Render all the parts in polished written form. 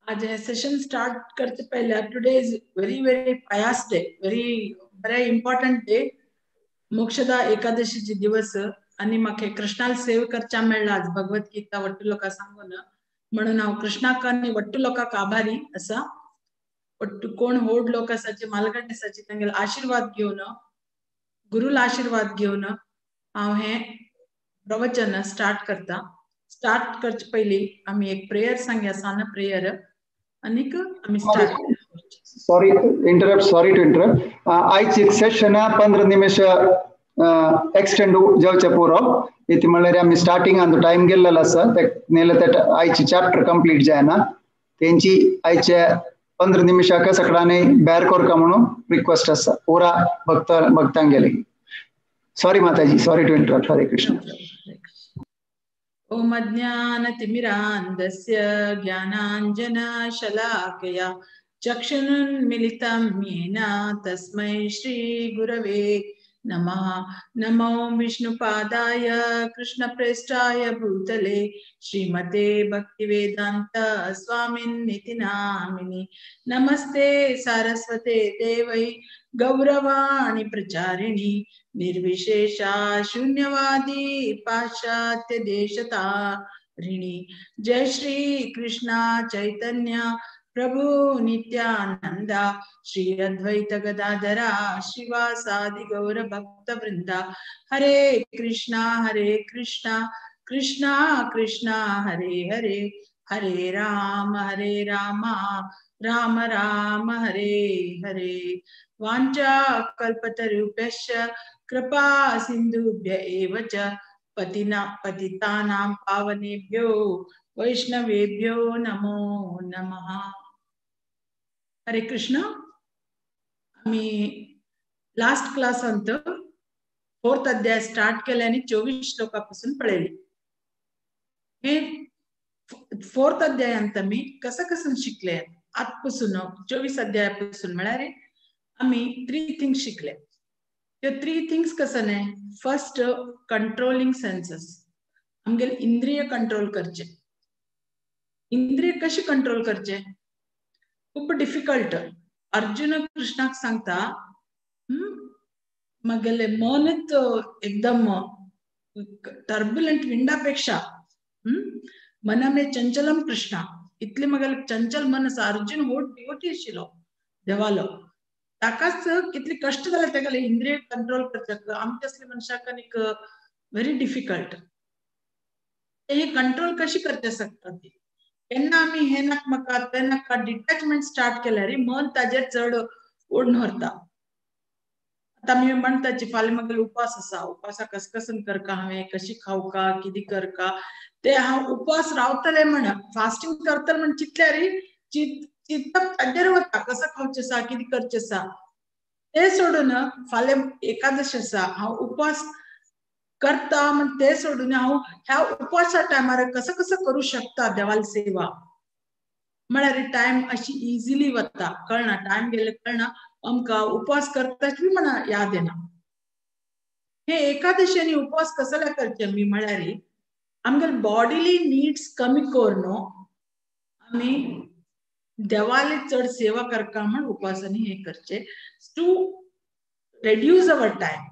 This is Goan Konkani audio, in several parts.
आज हे सेशन स्टार्ट करचे पहले today is very very pious day, very very important day. Mokshada एकादशीचे दिवस आणि म्हाका कृष्णाला सेव करच्या मेळ्ळा आज भगवत गीता वट्टू लोकां सांगून, म्हणून हांव कृष्णाक आनी वट्टू लोकांक आभारी आसा. वट्टू कोण होड लोक आसाचे मालगडे आसाचे तांगेले आशीर्वाद घेवन, गुरुला आशीर्वाद घेवन हांव हे प्रवचन स्टार्ट करता. स्टार्ट करचे पयली आमी एक प्रेयर सांगया, सान प्रेयर, आनीक आमी start. Sorry interrupt, sorry to interrupt. आयची एक सेशन 15 निमिष एक्सटेंड जावचे पुरो. इति म्हणल्यार आमी स्टार्टिंग अंदू टायम गेल्लेलो आसा, नेले ते आयची चॅप्टर कंप्लीट जायना. तेंची आयचे 15 निमिषाक सगळ्यांनी बेर करका म्हणून रिक्वेस्ट आसा पुरा भक्त भक्तांगेले. Sorry Mataji, sorry to interrupt. Hare Krishna. Om अज्ञानतिमिरान्धस्य ज्ञानाञ्जनशलाकया चक्षुरुन्मीलितं येन तस्मै श्रीगुरवे नमः. नमो विष्णुपादाय कृष्णप्रेष्ठाय भूतले श्रीमते भक्तिवेदान्त स्वामिन्निति नामिनि. नमस्ते सारस्वते देवै गौरवाणी प्रचारिणी निर्विशेषा शून्यवादी पाश्चात्य देशतारिणी. जय श्री कृष्णा चैतन्य प्रभु नित्यानंदा श्री अद्वैत गदाधरा श्रीवासादि गौर भक्त वृंदा. हरे कृष्णा कृष्णा कृष्णा हरे हरे, हरे राम राम राम हरे हरे. वाञ्छा कल्पतरुभ्यश्च कृपा सिन्धुभ्य एव च पतितानां पावनेभ्यो वैष्णवेभ्यो नमो नमः. हरे कृष्ण. आमी लास्ट क्लासांत 4th अध्याय स्टार्ट केले आणि 24 श्लोकापासून पळयली. हे 4th अध्यायांत आमी कसं कसं शिकले आतपासून 24 अध्यायापासून म्हळ्यार आमी 3 थिंग्स शिकले. ते 3 थिंग्स कसं न्ही, फर्स्ट कंट्रोलिंग सेन्सेस, आमगेले इंद्रिय कंट्रोल करचे. इंद्रिय कशी कंट्रोल करचे खूप डिफिकल्ट. अर्जुन कृष्णाक सांगता मगेले मनच एकदम टर्ब्युलंट विंडापेक्षा मना में चंचलम कृष्णा, इतले मगेले चंचल मन आसा. अर्जुन हो डिवोटी आशिल्लो देवालो, ताकाच कितले कष्ट जाले तेगेले इंद्रिय कंट्रोल करचे. आमचे असले मनशाक आनीक व्हेरी डिफिकल्ट. हे कंट्रोल कशी करचे शकता ती केन्ना आमी हे नाका म्हाका ते नाका डिटॅचमेंट स्टार्ट केल्यार मन ताजेर चड ओडून व्हरता. आतां आमी म्हणटाची फाल्यां म्हाका उपास आसा, उपासा कसकसन करका हांवें, कशी खावका कितें करका, ते हांव उपास रावतले म्हण फास्टिंग करतले म्हण चिंतल्यार चिंतप ताजेर वता, कसो खावचें आसा कितें करचें आसा. ते सोडून फाल्यां एकादश आसा हांव उपास करता म्हण ते सोडून हांव ह्या उपवासा टायमार कसं कसं करू शकता देवाल सेवा म्हळ्यार टायम अशी इझिली वता, कळना टायम गेले कळना आमकां उपवास करताच बी म्हणा याद येना. हे एकादशी आनी उपवास कसले करचे आमी म्हळ्यार आमगेले बॉडीली नीड्स कमी करून आमी देवाले चड सेवा करका म्हण उपवासांनी हे करचे टू रेड्यूस our time.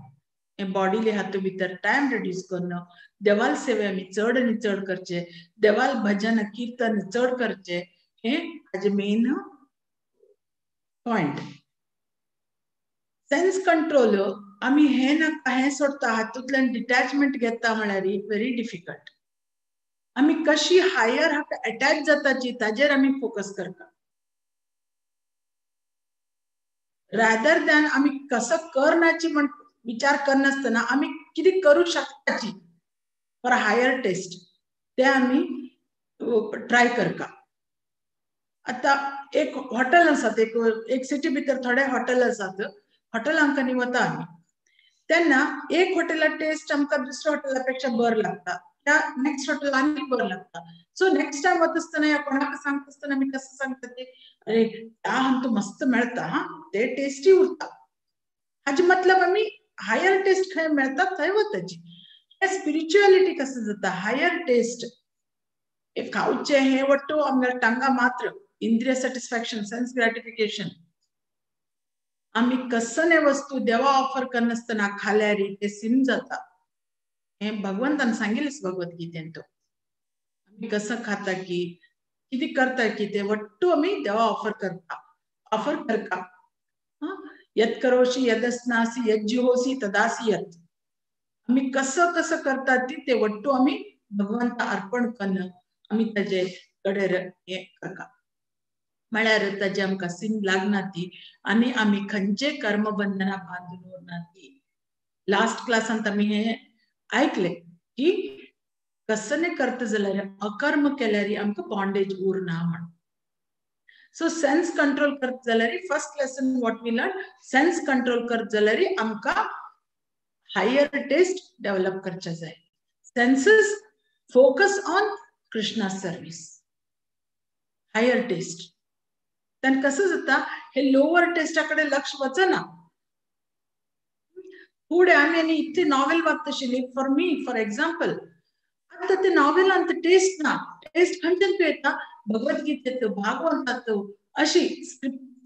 हे बॉडीले हातू भितर टायम रिड्यूस करून देवाल सेवे आमी चड आनी चड करचे, देवाल भजन कीर्तन चड करचे. हे हाजे मेन पॉयंट. सेन्स कंट्रोल आमी हे नाका हे सोडता, हातूंतल्यान डिटॅचमेंट घेता म्हळ्यार व्हेरी डिफिकल्ट. आमी कशी हायर हाका अटॅच जाताची ताजेर आमी फोकस करता रादर दॅन आमी कसं करनाची म्हण विचार करनासतना आमी कितें करू शकताची फॉर हायर टेस्ट ते आमी ट्राय करता. आतां एक हॉटेल आसात, एक सिटी भितर थोडे हॉटेल आसात, हॉटेलांक वता आमी तेन्ना एक हॉटेला टेस्ट आमकां दुसऱ्या हॉटेला पेक्षा बरं लागता, त्या नेक्स्ट हॉटेल आनीक बरं लागता. सो नेक्स्ट टायम वता आसतना या कोणाक सांगता आसतना आमी कसं सांगता ते, अरे त्या हांतू मस्त मेळटा हा, ते टेस्टी उरता. हाजे मतलब आमी हायर टेस्ट खंय मेळटा थंय वताची. हे स्पिरिच्युअलिटी कसं जाता हायर टेस्ट, खावचें हें वट्टू आमगेले टांगा मात्र इंद्रिय सॅटिस्फॅक्शन, सेन्स ग्रॅटिफिकेशन. आमी कसने वस्तू देवा ऑफर करनासतना खाल्यार ते सिम जाता. हे भगवंतान सांगिल्लेच भगवद्गीतेन. तो आमी कसं खाता की कितें करता की ते वट्टू आमी देवा ऑफर करता, ऑफर करका. यत् करोषि यदस्नासि यज्जुहोसि तदासि यत्. आमी कसं कसं करता ती ते वट्टू आमी भगवंता अर्पण कन्न आमी ताजे कडेन हे करता. म्हळ्यार ताजे आमकां सिम लागना ती आनी आमी खंयचे कर्मबंधना बांदून उरना ती. लास्ट क्लासांत आमी हे आयकले की कसने करता जाल्यार अकर्म केल्यार आमकां बॉन्डेज उरना म्हण. सो सेन्स कंट्रोल करत जाल्यार first lesson what we learn, sense control करत जाल्यार आमकां हायर टेस्ट डेव्हलप करचे जाय. Senses focus on Krishna service, higher taste. तेन्ना कसं जाता हे लोअर टेस्टा कडेन लक्ष वचना. फुडें आमी आनी इतली नॉवेल वाचताशिल्ली. फॉर मी फॉर एक्झाम्पल, आतां ते नॉवेलांत टेस्ट ना. टेस्ट खंयच्यान येता? भगवद्गीतेत, भागवंतात, अशी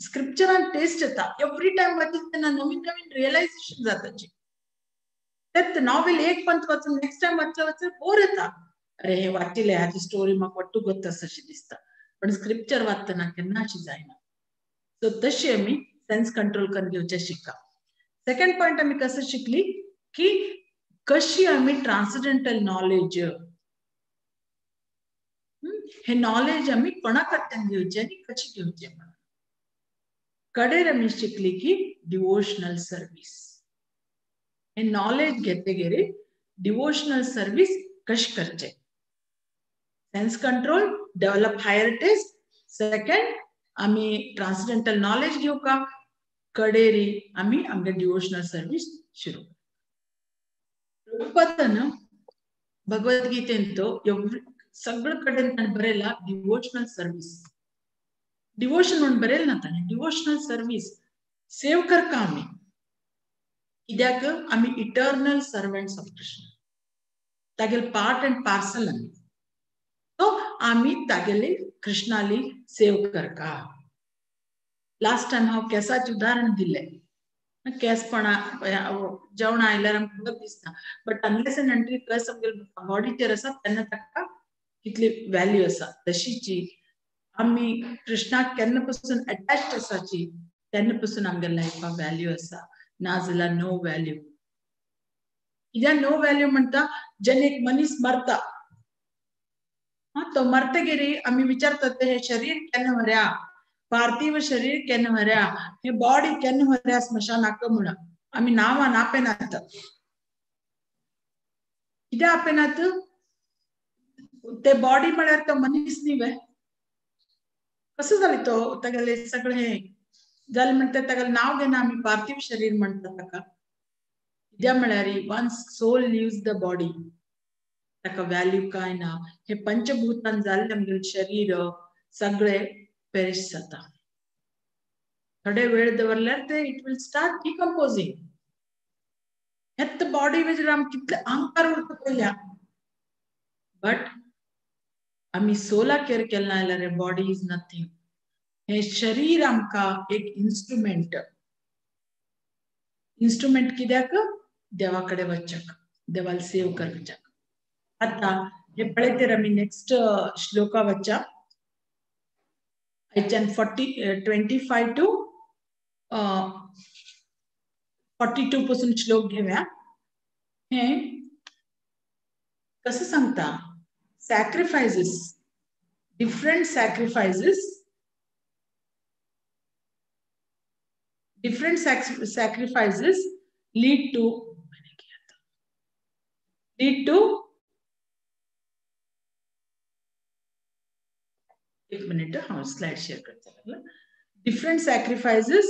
स्क्रिप्चरान टेस्ट येता. एवरी टायम वाचित तेन्ना नवीन नवीन रियलायझेशन जाताची. तेच नॉवेल एक पंत वाचून नेक्स्ट टायम वाचता वाचता बोर येता. अरे हे वाचिल्लें हाची स्टोरी म्हाका वट्टू गोत्त आसा अशी दिसता. पण स्क्रिप्चर वाचतना केन्ना अशी जायना. सो तशी आमी सेन्स कंट्रोल करून घेवचें शिका. सेकंड पॉयंट आमी कसं शिकली की कशी आमी ट्रान्सडेंटल नॉलेज, हे नॉलेज आमी कोणा कडल्यान घेवचें आनी कशी घेवचें म्हणून. कडेर आमी शिकली की डिवोशनल सर्वीस. हे नॉलेज घेतगीर डिवोशनल सर्वीस कशी करचें. Sense control, develop higher taste. Second आमी ट्रान्सडेंटल नॉलेज घेवका. कडेरी आमी आमगे डिवोशनल सर्वीस सुरू. प्रभुपादान भगवद्गीतेन तो सगळे कडेन ताणें बरयला डिवोशनल सर्वीस. डिवोशन म्हणून बरयलें ना ताणें, डिवोशनल सर्वीस. सेव करका आमी, कित्याक आमी इटर्नल सर्वंट्स ऑफ कृष्ण, तागेले पार्ट अँड पार्सल आमी. तो आमी तागेले कृष्णाली सेव करका. लास्ट टायम हांव केसाचें उदाहरण दिलें. केसपणा जेवणां आयल्यार आमकां बरें दिसता, बट अनलेस एंड अंटील केस आमगेले बॉडीचेर आसा तेन्ना ताका कितली व्हॅल्यू आसा. तशीची आमी कृष्णाक केन्ना पासून अटॅच्ड आसाची तेन्ना पासून आमगे लायफाक व्हॅल्यू आसा. ना जाल्यार नो व्हॅल्यू. कित्याक नो व्हॅल्यू म्हणटा? जेन्ना एक मनीस मरता, तो मरतगीर आमी विचारतात हे शरीर केन्ना व्हऱ्या, पार्थिव शरीर केन्ना व्हऱ्या, हे बॉडी केन्ना व्हऱ्या स्मशानाक म्हणून आमी नांवान आपयनात. कित्याक आपयनात? ते बॉडी म्हळ्यार तो मनीस न्ही वे. कसं जालें तो तागेलें सगळें हें जालें म्हणटा तागेलें नांव घेना आमी पार्थिव शरीर म्हणटा ताका. कित्याक म्हळ्यार once soul leaves the body ताका व्हॅल्यू कांय ना. हे पंचभूतान जाल्लें आमगेलें शरीर सगळें पेरिश जाता. थोडे वेळ दवरल्यार ते it will start decomposing. हेत बॉडी वेजेर आमकां कितले अहंकार उरता पळया. बट आमी सोला केअर केलें ना जाल्यार बॉडी is nothing. हे शरीर आमकां एक इन्स्ट्रुमेंट. इन्स्ट्रुमेंट कित्याक? देवा कडेन वचच्याक, देवाक सेव करच्याक. आतां हे पळयतर आमी नेक्स्ट श्लोका वच्चा. आयच्यान 25 to 42 पासून श्लोक घेवया. हे कसं सांगता? Sacrifices, different sacrifices, different sacrifices lead to एक मिनिट, हांव स्लाइड शेअर करता लागला. Different sacrifices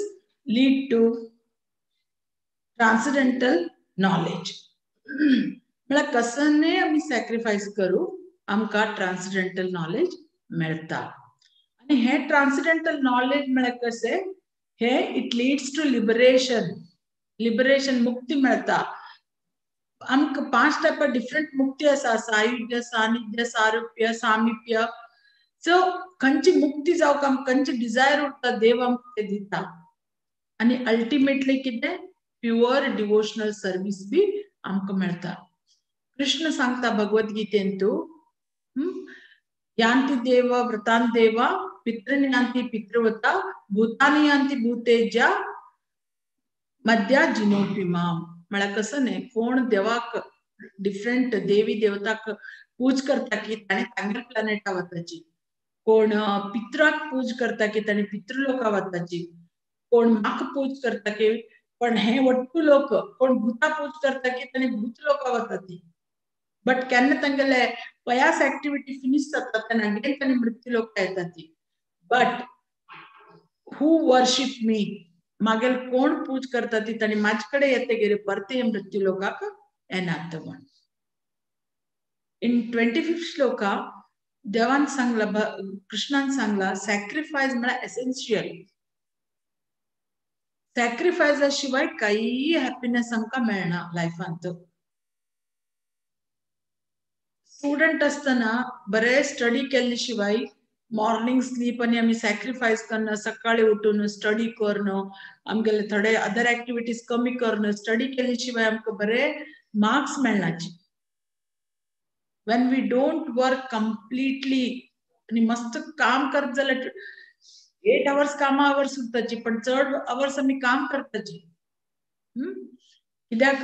lead to transcendental knowledge. म्हळ्यार कसने आमी सॅक्रिफायस करू आमकां ट्रान्सडेंटल नॉलेज मेळता. आनी हे ट्रान्सडेंटल नॉलेज म्हळ्यार कशें? हे it leads to liberation. Liberation, मुक्ती मेळता. आमकां 5 टायपा डिफरंट मुक्ती आसा. सायुज्य, सानिध्य, सारुप्य, सामिप्य. सो खंयची मुक्ती जावंक आमकां खंयची डिजायर उरता देव आमकां ते दिता. आनी अल्टिमेटली कितें प्युअर डिवोशनल सर्वीस बी आमकां मेळटा. कृष्ण सांगता भगवद्गीतेंतु, यांती देव व्रतान देवा पितृन यांती पितृवता भूतानि यांती भूतेज्या मध्या जिनोपी माम. म्हळ्यार कसं न्ही, कोण देवाक डिफरंट देवी देवताक पूज करता की ताणें तांगेर प्लॅनेटा वताची, कोण पित्राक पूज करता की ताणें पितृलोका वताची, कोण म्हाका पूज करता की पण हे वट्टू लोक, कोण भूता पूज करता की ताणें भूत लोका वताची. बट केन्ना तांगेले पयास एक्टिविटी फिनिश जाता तेन्ना अगेन ताणें मृत्यू लोक येता ती. बट who worship मी, मागेल कोण पूज करता ती ताणें म्हाजे कडेन येतगीर परते मृत्यू लोकाक येनात म्हण. इन 25 श्लोका देवान सांगला, कृष्णान सांगला, सॅक्रिफायस म्हळ्यार एसेन्शियल. सॅक्रिफायसा शिवाय कांय हॅपीनेस आमकां मेळना लायफांत. स्टुडंट आसतना बरे स्टडी केल्ले शिवाय मॉर्निंग स्लीप आनी आमी सॅक्रिफायस करणं, सकाळी उठून स्टडी करणं, आमगेले थोडे अदर एक्टिविटीज कमी करणं, स्टडी केले शिवाय आमकां बरे marks मेळनाची. When we don't work completely आनी मस्त काम करत जाल्यार 8 आवर्स कामा आवर्स उरताची, पण चड आवर्स आमी काम करताची. कित्याक?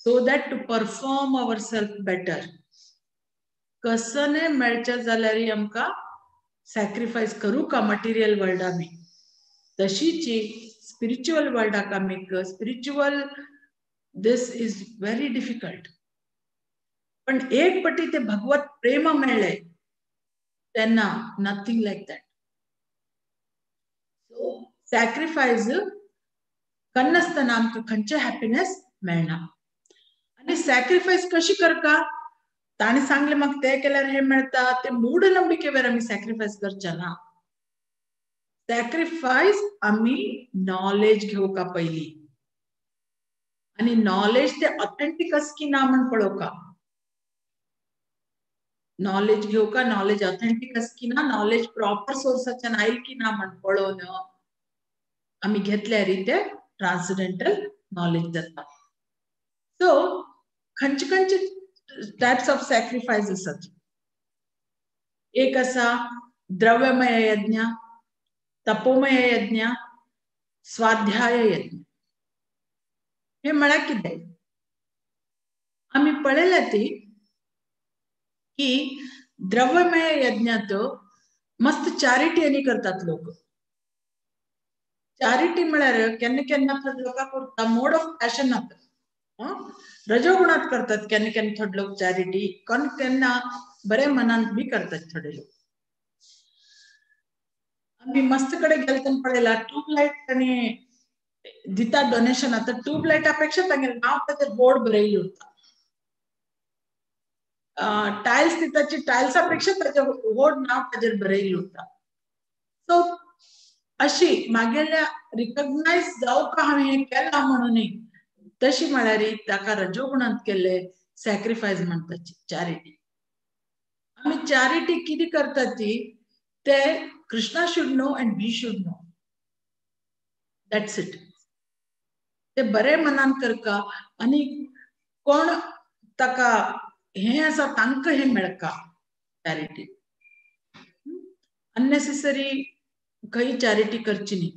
So that to perform our self better. कसने मेळचें जाल्यार आमकां सॅक्रिफायस करूं का मटेरियल वर्ल्डा बी, तशीच स्पिरिच्युअल वर्ल्डाक आमी spiritual this is very difficult. पण एक पटी ते भगवत प्रेम मेळ्ळें तेन्ना nothing like that. So sacrifice करनासतना आमकां खंयचें हॅपीनेस मेळना. आनी सॅक्रिफायस कशी करका, ताणें सांगलें म्हाका तें केल्यार हें मेळटा, ते मूढनंबिकेवर आमी सॅक्रिफायस करचे ना. सॅक्रिफायस आमी नॉलेज घेवका पयलीं, आनी नॉलेज ते ऑथेंटीक आसा की ना म्हण पळोवका. नॉलेज घेवका, नॉलेज ऑथेंटीक आसा की ना, नॉलेज प्रॉपर सोर्साच्यान आयल की ना म्हण पळोवन आमी घेतल्यार ते ट्रान्सडेंटल नॉलेज जाता. सो खंयचे खंयचे टायप्स ऑफ सॅक्रिफायस आसात. एक आसा द्रव्यमय यज्ञ, तपोमय यज्ञ, स्वाध्याय यज्ञ. हे म्हळ्यार कितें, आमी पळयलां ती की द्रव्यमय यज्ञात मस्त चॅरिटी आनी करतात लोक. चॅरिटी म्हळ्यार केन्ना केन्ना थोडे लोकांक उरता मोड ऑफ पॅशन आतां रजोगुणात करतात केन्ना केन्ना थोडे लोक चॅरिटी, कोण केन्ना बरे मनान बी करतात थोडे लोक. आमी मस्त कडेन गेले तेन्ना पळयला ट्यूबलायट आनी दिता डोनेशन. आतां ट्यूबलायटा पेक्षा तांगेलें नांव ताचेर बोर्ड बरयल्लें उरता. टायल्स दिताची टायल्सा पेक्षा ताचें व्हड नांव ताचेर बरयल्लें उरता. सो अशी मागेल्या रिकग्नायज जावंक हांवें हें केलां म्हणून तशी म्हळ्यार ताका रजोगुणांत केल्ले सॅक्रिफायस म्हणटाची चॅरिटी. आमी चॅरिटी कितें करता ती ते Krishna should know and we should know, that's it. ते बरे मनान करका आनी कोण ताका हें आसा तांकां हें मेळका. चॅरिटी अननेसेसरी खंय चॅरिटी करची न्ही.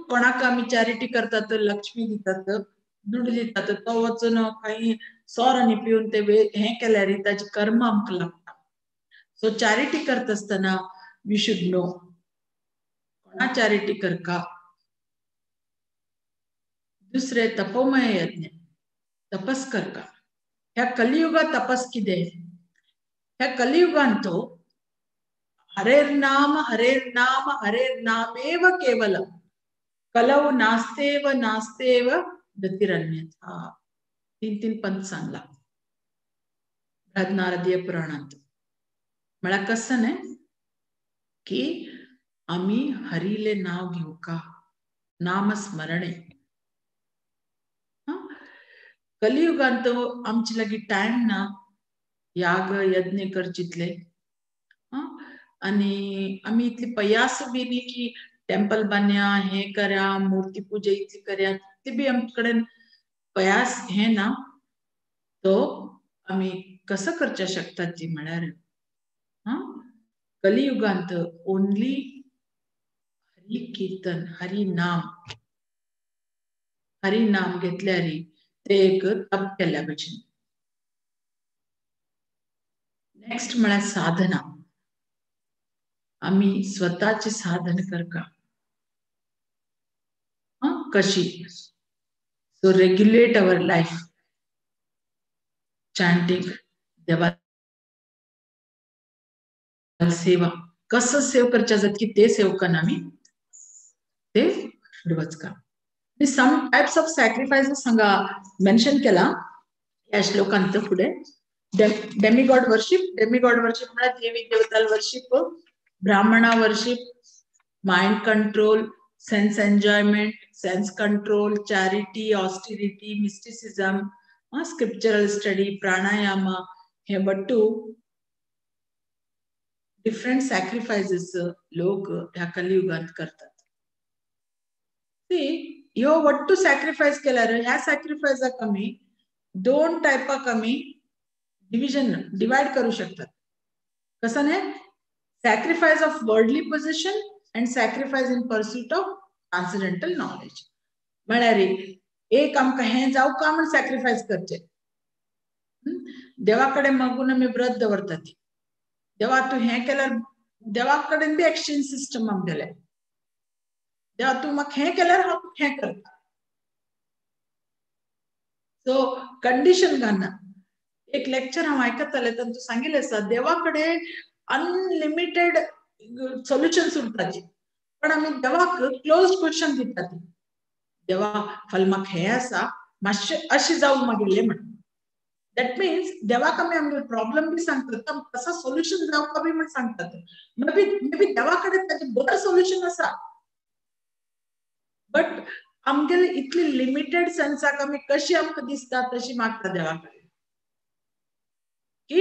कोणाक आमी चॅरिटी करतात, लक्ष्मी दितात, दुडू दितात, तो वचून खंय सोर आनी पिवन ते हें केल्यार ताजें कर्म आमकां लागता. सो चॅरिटी करता आसतना we should know कोणा चॅरिटी करका. दुसरे तपोमय यज्ञ, तपस करका. ह्या कलियुगा तपस कितें, ह्या कलियुगान तो हरेर्नाम हरेर्नाम हरेर्नामेव केवलम कलौ नास्तेव नास्तेव गतिरन्यथा. 3 3 पंथ सांगला बृहदनारदीय पुराणांत. म्हळ्यार कसं न्ही की आमी हरीले नाव घेवका, नामस्मरणे. कलियुगांत आमचे लागीं टायम ना याग यज्ञ करचितले. आनी आमी इतली पयास बी न्ही की टेम्पल बांदया, हें करा, मुर्ती पुजा इतली करया, तितली बी आमचे कडेन पयास हें ना. तो आमी कसं करच्या शकतात ती म्हळ्यार हां कलियुगांत ओनली हरी कीर्तन, हरी नाम, हरी नाम घेतल्यार ते एक तप केल्या भशेन. नेक्स्ट म्हळ्यार साधना. आमी स्वताचे साधन करका कशी, so regulate our life, chanting, देवा सेवा, कसं सेव करच्या जात की ते सेवकान आमी ते वचका. सम टायप्स ऑफ सॅक्रिफायसेस हांगा मेन्शन केला ह्या श्लोकांत फुडें. डेमिगॉड वर्शिप, डेमिगॉड वर्शिप म्हळ्यार देवी देवताल वर्शिप, ब्राह्मणा worship, mind control, sense enjoyment, sense control, charity, austerity, mysticism, scriptural study, pranayama, हे वट्टू डिफरंट सॅक्रिफायसीस लोक ह्या कलियुगांत करतात. ह्यो वट्टू सॅक्रिफायस केल्यार ह्या सॅक्रिफायसाक आमी दोन टायपाक आमी डिविजन डिवायड करू शकतात. कसं न्ही, sacrifice of worldly position and sacrifice in pursuit of transcendental knowledge. म्हळ्यार एक आमकां हें जावं का म्हण सॅक्रिफायस करचें, देवा कडेन मागून आमी व्रत दवरतात. देवा तूं हें केल्यार, देवा कडेन बी एक्सचेंज सिस्टम आमगेलें, देवा तूं म्हाका हें केल्यार हांव तुका हें करता. सो कंडिशन घालना. एक लेक्चर हांव आयकतालें, तांतूं सांगिल्लें आसा देवा कडेन अनलिमिटेड सोल्युशन्स उरताची, पण आमी देवाक क्लोज क्वेश्चन दितात. देवा फाल्यां म्हाका हें आसा, मातशें अशें जावं मागीर म्हण. That means देवाक आमी आमगे प्रॉब्लम बी सांगतात, कसा सोल्युशन जावपा बी म्हण सांगतात. मे बी देवा कडेन ताजें बरें सोल्युशन आसा, बट आमगेले इतली लिमिटेड सेन्साक आमी कशी आमकां दिसता तशी मागता देवा कडेन की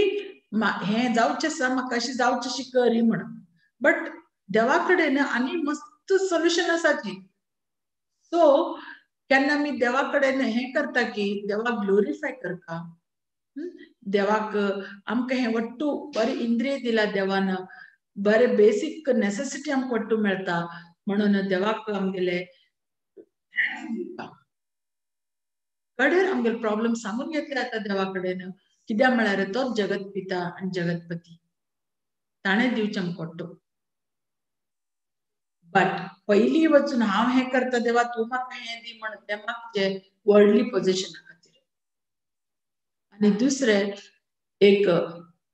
हें जावचें आसा, म्हाका अशें जावचें अशी करी म्हण. बट देवा कडेन आनी मस्त सोल्युशन आसाची. सो केन्ना आमी देवा कडेन हें करता की देवाक ग्लोरिफाय करता, देवाक आमकां हें वट्टू बरें इंद्रिय दिला देवान, बरें बेसीक नेसेसिटी आमकां वट्टू मेळटा म्हणून देवाक आमगेले कडेन आमगेले प्रॉब्लम सांगून घेतले आतां देवा कडेन. कित्याक म्हळ्यार तोच जगत पिता आनी जगतपती, ताणें दिवचें आमकां वट्टू. बट पयलीं वचून हांव हें करता देवा तूं म्हाका हें दी म्हण तें मागचें वर्ल्डली पोजिशना खातीर. आनी दुसरें एक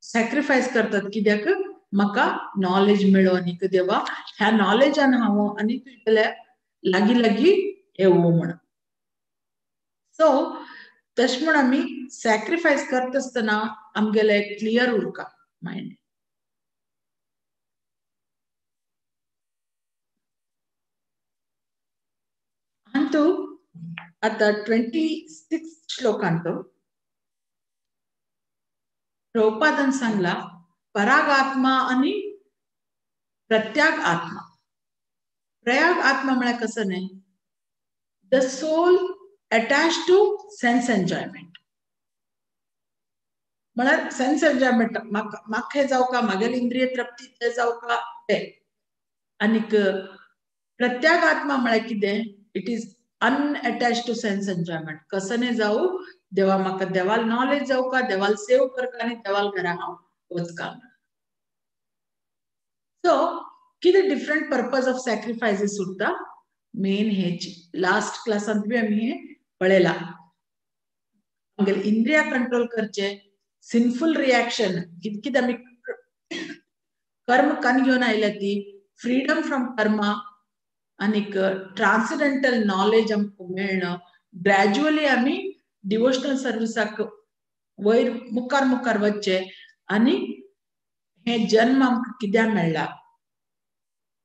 सॅक्रिफायस करतात कित्याक म्हाका नॉलेज मेळो आनी देवा ह्या नॉलेजान हांव आनी तुज्या लागीं लागीं येवं म्हण. सो तशें म्हण आमी सॅक्रिफायस करता आसतना आमगेलें क्लियर उरका मायंड. अंतू आता 26 श्लोकांत प्रभुपादान सांगला पराग आत्मा आणि प्रत्याग आत्मा. प्रयाग आत्मा म्हळ्यार कसं न्ही, the soul attach to sense enjoyment. म्हळ्यार सेन्स एन्जॉयमेंट म्हाका हें जावं का, म्हागेले इंद्रिय तृप्ती तें जावं का तें. आनीक प्रत्याग आत्मा म्हळ्यार कितें, it is unattach to sense enjoyment. कसं न्ही जावं देवा म्हाका देवाल नॉलेज जावं का, देवाल सेव करका आनी देवाल घरा हांव वचका. सो कितें डिफरंट पर्पज ऑफ सॅक्रिफायसीस उरता मेन हेची लास्ट क्लासांत बी आमी हें पळयलां. आमगेले इंद्रिया कंट्रोल करचे, सिनफूल रिएक्शन कितें कितें आमी कर्म कन घेवन आयल्या ती फ्रीडम फ्रॉम कर्मा आनीक ट्रान्सडेंटल नॉलेज आमकां मेळना. ग्रॅज्युअली आमी डिवोशनल सर्विसाक वयर मुखार मुखार वचचें आनी हें जन्म आमकां कित्याक मेळ्ळा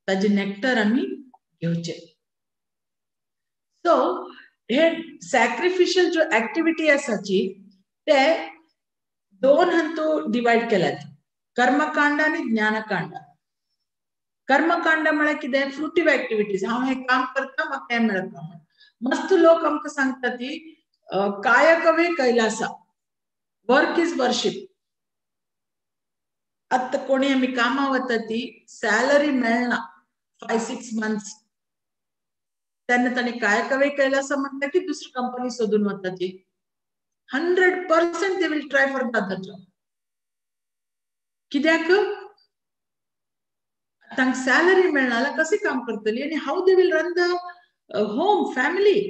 ताजे नेक्टर आमी घेवचे. सो हे सॅक्रिफिशियल ज्यो एक्टिविटी आसाची ते दोन हातूंत डिवायड केल्यात, कर्मकांड आनी ज्ञानकांड. कर्मकांड म्हळ्यार कितें? फ्रुटीव ऍक्टिव्हिटीज. हांव हें काम करता म्हाका हें मेळटा म्हण. मस्त लोक आमकां सांगता ती कायकवे कैलासा, वर्क is worship. आतां कोणी आमी कामां वता ती सॅलरी मेळना 5-6 मंथ्स, तेन्ना ताणी कायकवे कैलासा म्हणटा की दुसरी कंपनी सोदून वता ती. 100% they will try for the other job. कित्याक? तांकां सॅलरी मेळना जाल्यार कशें काम करतली आनी how they will run the home family.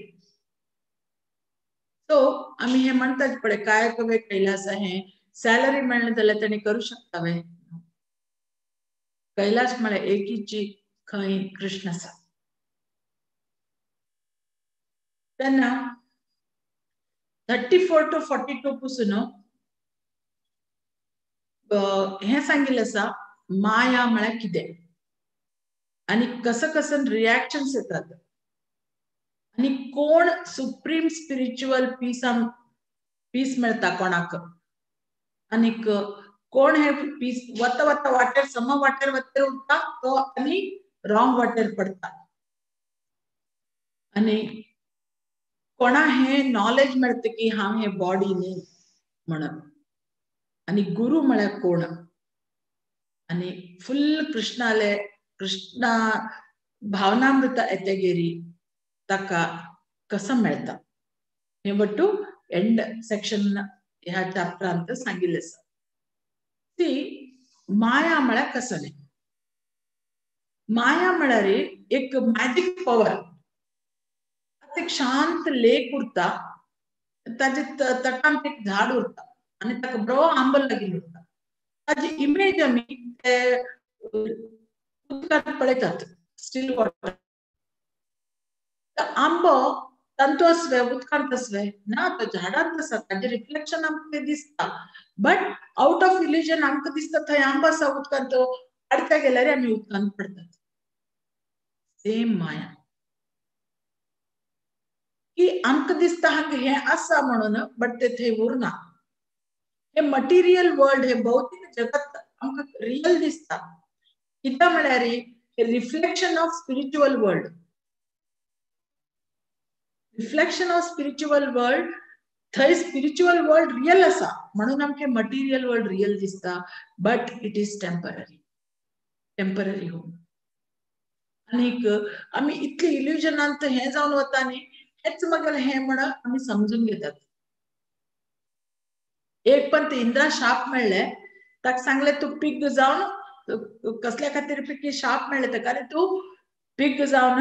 So आमी हें म्हणटात पळय कायकवे कैलासा, हें सॅलरी मेळना जाल्यार ताणी करूं शकता वे? कैलास म्हळ्यार एकीची खंय कृष्ण आसा. तेन्ना 34 to 42 पसून हें सांगिल्लें आसा माया म्हळ्यार कितें आनी कसं कसं रिएक्शन्स येतात आनी कोण सुप्रीम स्पिरिच्युअल पीस मेळटा कोणाक आनी कोण हे पीस वता वता वाटेर सम वाटेर वतेर उरता तो आनी रॉंग वाटेर पडटा आनी कोणा हे नॉलेज मेळटा की हांव हे बॉडी न्ही म्हणून आनी गुरू म्हळ्यार कोण आनी फुल कृष्णाले कृष्णा भावनामृत येतगेरी ताका कसं मेळटा हे वट्टू एंड सेक्शन ह्या चॅप्टरांत सांगिल्लें आसा. ती माया म्हळ्यार कसं न्ही, माया म्हळ्यार एक मॅजीक पॉवर. आतां एक शांत लेक उरता, ताजे तटांत एक झाड उरता आनी ताका बरो आंबो लागिल्लो उरता. ताजी इमेज आमी ते उदकांत पळयतात, स्टील वॉटर. आंबो तांतू आसवे उदकांत आसवे ना, तो झाडांत आसा, ताजें रिफ्लेक्शन आमकां दिसता. बट आउट ऑफ इल्युजन आमकां दिसता थंय आंबो आसा उदकांत, तो काडता गेल्यार आमी उदकांत पडटात. सेम माया की आमकां दिसता हांगा हें आसा म्हणून, बट ते थंय उरना. हे मटिरियल वर्ल्ड, हे भौतीक जगत आमकां रियल दिसता. कित्याक म्हळ्यार हे reflection of spiritual world. Reflection of spiritual world, थंय स्पिरिच्युअल वर्ल्ड रियल आसा म्हणून आमकां मटिरियल वर्ल्ड रियल दिसता, but it is temporary, temporary home. आनीक आमी इतले इल्युजनांत हें जावन वता न्ही, हेच मगेलें हें म्हण आमी समजून घेतात. एक पण ते इंद्रा शाप मेळ्ळे, ताका सांगलें तूं पीक जावन कसल्या खातीर पिकी शाप मेळ्ळे ताका, आनी तूं पीक जावन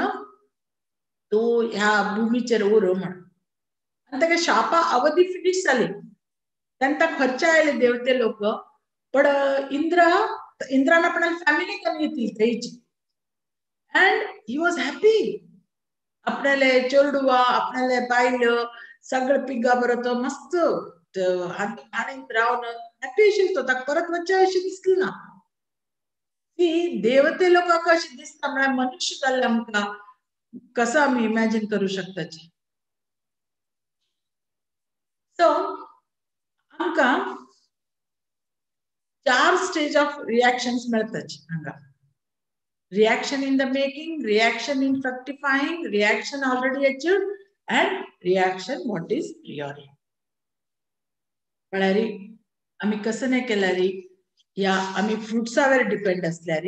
तूं ह्या भुमीचेर उर म्हण. आनी ताका शापा अवधी फिनीश जाली, तेन्ना ताका खर्च आयले देवते लोक. पण इंद्रा इंद्रान आपणाली फॅमिली कमी घेतली थंयची, अँड he was happy. आपणाले चेडवा आपणाले बायल सगळे पिगा बरो तो मस्त आनी रावन हॅपी आशिल्लो तो, ताका परत वचचें अशें दिसलें ना. ती देवते लोकांक अशें दिसता म्हळ्यार मनुष्य जाल्ले आमकां कसं आमी इमॅजीन करूं शकताचे. सो आमकां 4 स्टेज ऑफ रिएक्शन्स मेळटाचे हांगा. Reaction in the making, reaction in fructifying, reaction already achieved and reaction what is priori. म्हळ्यार आमी कसं नाही केल्यार या आमी फ्रुट्सावर डिपेंड असल्यार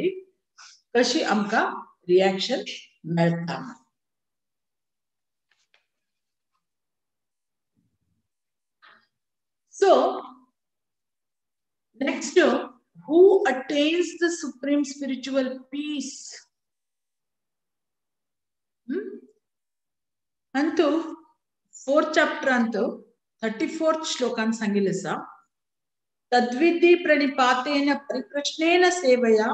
कशी आमकां रिएक्शन मेळटा. So next, who attains the supreme spiritual peace? अंतु 4th chapter अंतु 34th श्लोकान सांगिल्लें आसा, तद्विद्धि प्रणिपातेन परिप्रश्नेन सेवया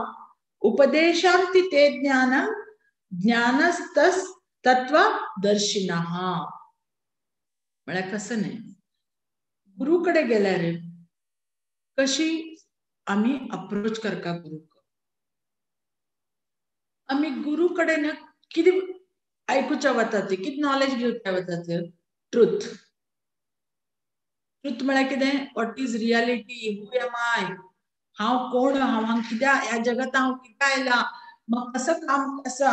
उपदेशान्ति ते ज्ञानं ज्ञानस्तस् तत्व दर्शिनः. म्हळ्यार कसं न्ही, गुरु कडे गेल्यार कशी आमी अप्रोच करका गुरुक. आमी गुरु कडेन कितें आयकुच्या वता ते, कितें नॉलेज घेवच्या वता ते, ट्रुथ. ट्रुथ म्हळ्यार कितें? What is reality, who am I, हांव कोण, हांव हांगा कित्याक ह्या जगांत हांव कित्याक आयला, म्हाका कसो काम आसा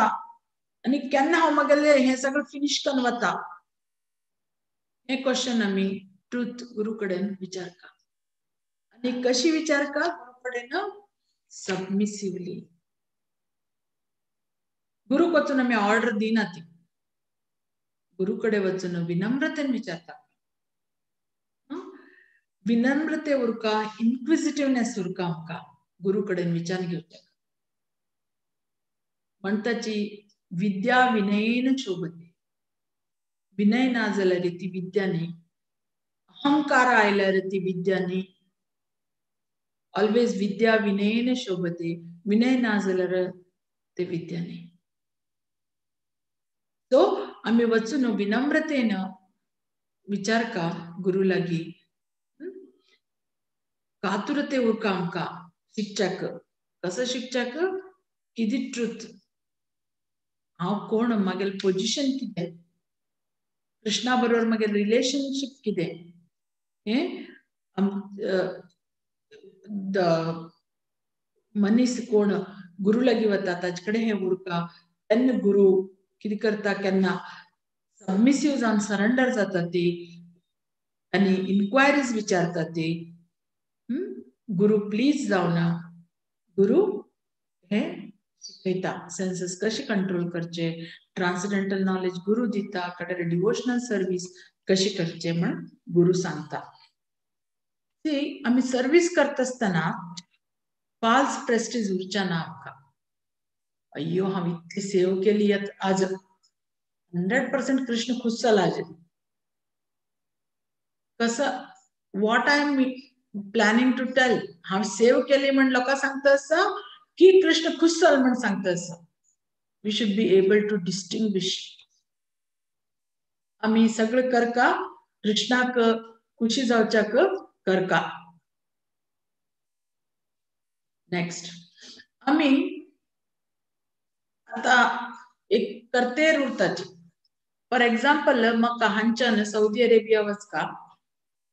आनी केन्ना हांव म्हगेलें हें सगळें फिनीश करून वता, हें क्वेश्चन आमी ट्रूथ गुरू कडेन विचारका. आनी कशी विचारका? गुरू कडेन सबमिसिवली. गुरूक वचून आमी ऑर्डर दिना, ती गुरू कडेन वचून विनम्रतेन विचारता. विनम्रते उरका, इन्क्विजिटिवनेस उरका आमकां गुरू कडेन विचार घेवच्या. म्हणटाची विद्या विनयेन शोभते. विनय ना जाल्यार ती विद्या न्ही, अहंकार आयल्यार ती विद्या न्ही. ऑलवेज विद्या विनयेन शोभते, विनय ना जाल्यार ते विद्या न्ही. सो आमी वचून विनम्रतेन विचार का गुरू लागी, कातुरते उरका आमकां शिकच्याक. कसो शिकच्याक? कितें ट्रूथ, हांव कोण, म्हागेलें पोजिशन कितें, कृष्णा बरोबर म्हागेलें रिलेशनशीप कितें, हें मनीस कोण गुरू लागीं वता ताचे कडेन हें उरका. तेन्ना गुरू कितें करता, केन्ना सबमिसिव जावन सरेंडर जाता ती आनी इन्क्वायरीज विचारता ती. गुरू प्लीज जावना, गुरू हे शिकयता सेन्सेस कशे कंट्रोल करचे, ट्रान्सेंडेंटल नॉलेज गुरू दिता, कडेन डिवोशनल सर्वीस कशी करचे म्हण गुरू सांगता. ती आमी सर्वीस करता आसतना फाल्स प्रेस्टीज उरच्या ना आमकां. अय्यो हांव इतली सेव केली आज, 100% कृष्ण खुश जाला आज. कसं what I am planning to tell, हांव सेव केली म्हण लोकां सांगता आसा की कृष्ण खुश जालो म्हण सांगता आसा. We should be able to distinguish. आमी सगळें करका कृष्णाक खुशी जावच्याक करका. नेक्स्ट आमी आता एक करतेर उरताची. फॉर एक्झाम्पल म्हाका हांच्यान सौदी अरेबिया वचका